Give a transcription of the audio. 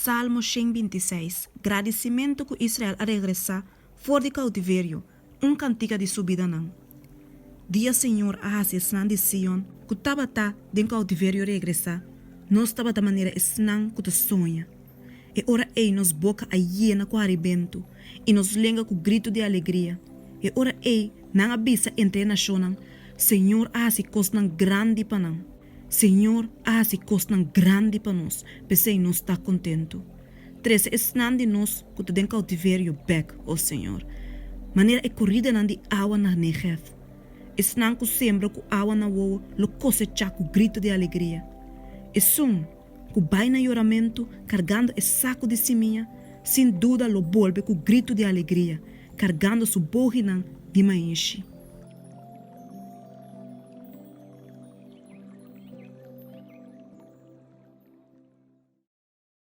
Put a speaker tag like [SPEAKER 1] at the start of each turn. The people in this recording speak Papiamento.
[SPEAKER 1] Salmo 126, Gradisimentu ku Israel a regresá for di koutiverio, un kantika di subidanan. Dia señor a hasi esnan di Sion ku tabata den koutiverio regresá, nos tabata manera esnan ku ta soña. E ora ei nos boka a yena ku haribentu i nos lenga ku gritu di alegria. E ora ei nan a bisa entre e nashonnan, Señor a hasi kosnan grandi pa nan. Señor a hasi kosnan grandi pa nos, p'esei nos ta kontentu. Trese esnan di nos ku ta den koutiverio bèk, o Señor, manera e koridanan di awa na Negev. Esnan ku sembra ku awa na wowo lo kosechá ku gritu di alegria. Esun ku bai na yoramentu kargando e saku di simia, sin duda lo bolbe ku gritu di alegria, kargando su boginan di maishi.